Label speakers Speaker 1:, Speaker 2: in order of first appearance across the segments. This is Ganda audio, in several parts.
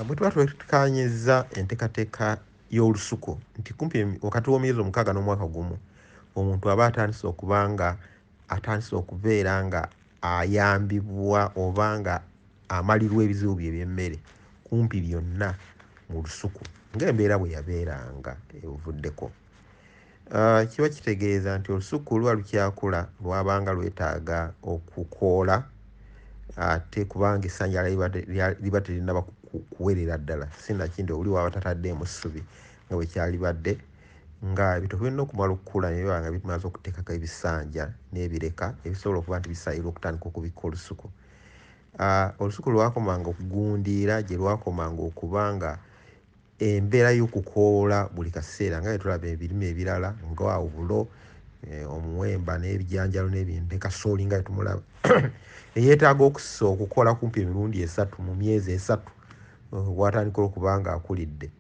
Speaker 1: Bwe tuba twekkaanyizza enteekateeka y'olusuku nti kumpi wakati w'emyezi 6 n'omwaka 1 omuntu aba atandise okuba nga atandise okubeera nga ayambibwa oba nga amalirwa ebizibu bye eby'emmere kumpi byonna mu lusuku ng'embeera bwe yabeeranga ebuvuddeko. Kiba kitegeeza nti olusuku luba lukyakula, lwabanga lwetaaga okukoola, ate kubanga essanjala liba terinnaba kuwerera ddala, sinakindi oli waba tataddeemu ssubi nga bwe kyalibadde, nga ebitooke birina okumala okukula ne biba nga bimaze okuteekako ebisanja n'ebireka ebisobola okuba nti bisayirwa okutandika okubikka olusuku. Olusuku lwakomanga okugundiira gye lwakomanga okuba nga embeera y'okukoola buli kaseera nga bwe tulaba ebirime ebirala nga obulo, omuwemba n'ebijanjaalo n'ebintu ne kasooli nga bwe tumulaba eyeetaaga okukola kumpi emirundi 3 mu myezi 3 bw'atandikira okuba nga akulidde.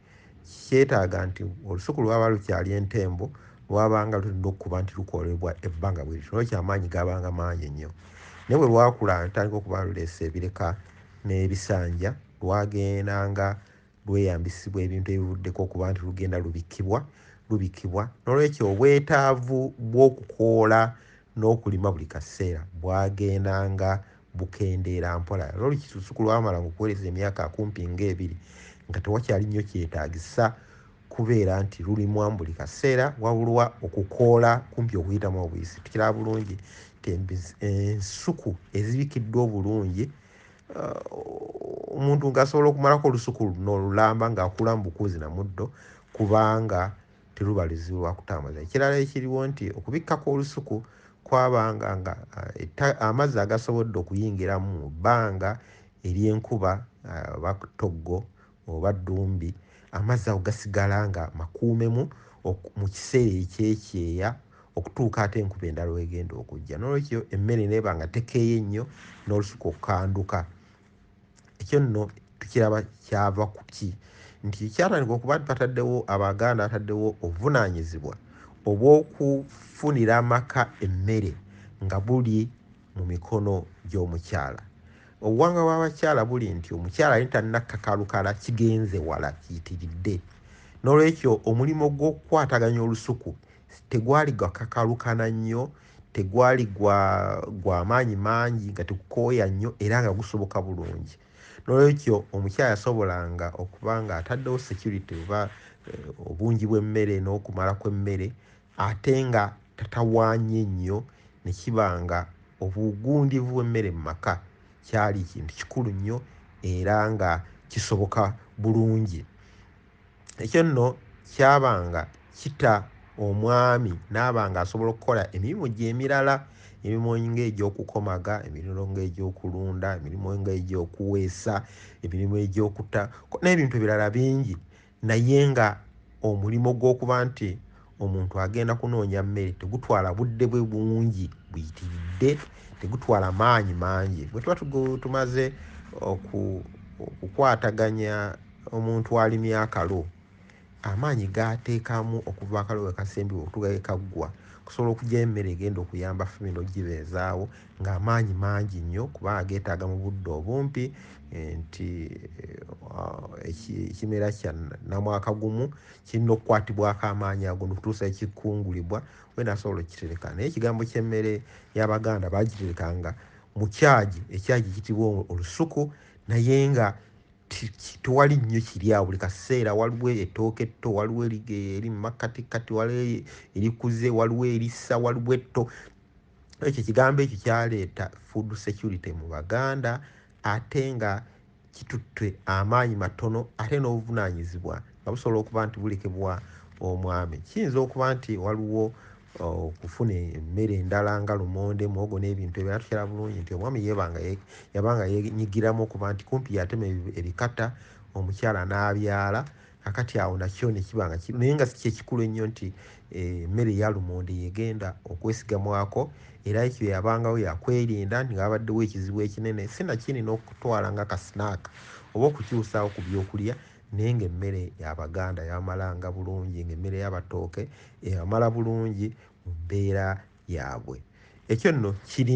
Speaker 1: Kyetaaga nti olusuku lwaba lukyali entembo, lwabanga lulina okuba nti lukolebwa ebbanga bwe lityo, noolwekyo amaanyi gabanga mangi nnyo. Naye bwe lwakula lutandika okuba luleese ebireka n'ebisanja, lwagendanga lweyambisibwa ebintu ebivuddeko okuba nti lugenda lubikkibwa. Noolwekyo obwetaavu bw'okukoola n'okulima buli kaseera bwagendanga bukendeera mpola. Olusuku lwamalanga okuweereza emyaka kumpi ng'ebiri nga tewakyali nnyo kyetaagisa kubeera nti lulimwamu buli kaseera, wabulwa okukoola kumpi okuyitamu obuyisi. Tukiraba bulungi nti ensuku ezibikiddwa obulungi, omuntu ng'asobola okumalako olusuku luno olulamba ng'akula mu bukuuzi na muddo, kubanga teruba luzibu lwa kutambuza. Ekirala ekiriwo nti okubikkako olusuku kwabanga nga amazzi agasobodde okuyingiramu mu bbanga ery'enkuba oba ttoggo oba ddumbi, amazzi ago gasigala nga makuumemu mu kiseera eky'ekyeya okutuuka ate enkuba endala w'egenda okujja. Noolwekyo emmere n'eba nga tekeeye nnyo n'olusuku okukanduka. Ekyo nno tukiraba kyava ku ki? Nti kyatandika okuba nti bataddewo, Abaganda bataddewo obuvunaanyizibwa obw'okufunira amaka emmere nga buli mu mikono gy'omukyala. Obuwangwa bw'abakyala buli nti omukyala ali tannakkakalukalala kigenze wala kiyitiridde. Noolwekyo omulimu gw'okukwataganya olusuku tegwali gwakakalukana nnyo, tegwali gwa maanyi mangi, nga tegukooya nnyo era nga gusoboka bulungi. Noolwekyo omukyala yasobolanga okuba nga ataddewo security oba obungi bw'emmere n'okumala kw'emmere, ate nga tatawaanye nnyo, ne kiba nga obugundivu bw'emmere mu maka kyali kintu kikulu nnyo era nga kisoboka bulungi. Ekyo nno kyabanga kita omwami n'aba nga asobola okukola emirimu gye emirala, emirimu ng'egy'okukomaga, emirimu ng'egy'okulunda, emirimu ng'egy'okuweesa, emirimu egy'okuta n'ebintu ebirala bingi, naye nga omulimu gw'okuba nti omuntu agenda kunoonya mmere tegutwala budde bwe bungi buyitiridde, tegutwala maanyi mangi. Bwe tuba tumaze okukwataganya omuntu alimye akalo, amaanyi g'ateekamu okuva akalo we kasembebwa okutuuka we kaggwa okusobola okuggyayo emmere egenda okuyamba famire okugibeezaawo, ng'amaanyi mangi nnyo kubanga geetaaga mu budde obumpi, nti ekimera kya nnamwaka gumu kirina okukwatibwako amaanyi ago n'okutuusa ekikungulibwa wena asobola okukitereka. Naye ekigambo ky'emmere y'Abaganda baagiterekanga mu kyagi, ekyagi kiyitibwa olusuku, naye nga tewali nnyo kiri awo buli kaseera. Waliwo ettooke etto, waliwo eri mu makkatikkati, waliwo erikuze, waliwo erissa, waliwo etto. Ekyo ekigambo ekyo kyaleeta food security mu Baganda, ate nga kitutte amaanyi matono ate n'obuvunaanyizibwa nga busobola okuba nti bulekebwa omwami. Kiyinza okuba nti waliwo okufuna emmere endala nga lumonde, muwogo n'ebintu ebirala. Tukiraba bulungi nti omwami yabanga yeenyigiramu okuba nti kumpi y'atema ebikata, omukyala n'abyala. Kakati awo nakyo ne kiba nga naye nga si kyekikulu ennyo nti emmere ya lumonde y'egenda okwesigamwako, era ekyo yabangawo yakwerinda nti nga wabaddewo ekizibu ekinene, sinakindi n'okutwala nga ka snack oba okukyusaawo ku byokulya, naye ng'emmere y'Abaganda yabamalanga bulungi, ng'emmere y'abatooke ebamala bulungi mu mbeera yaabwe. Ekyo nno kirina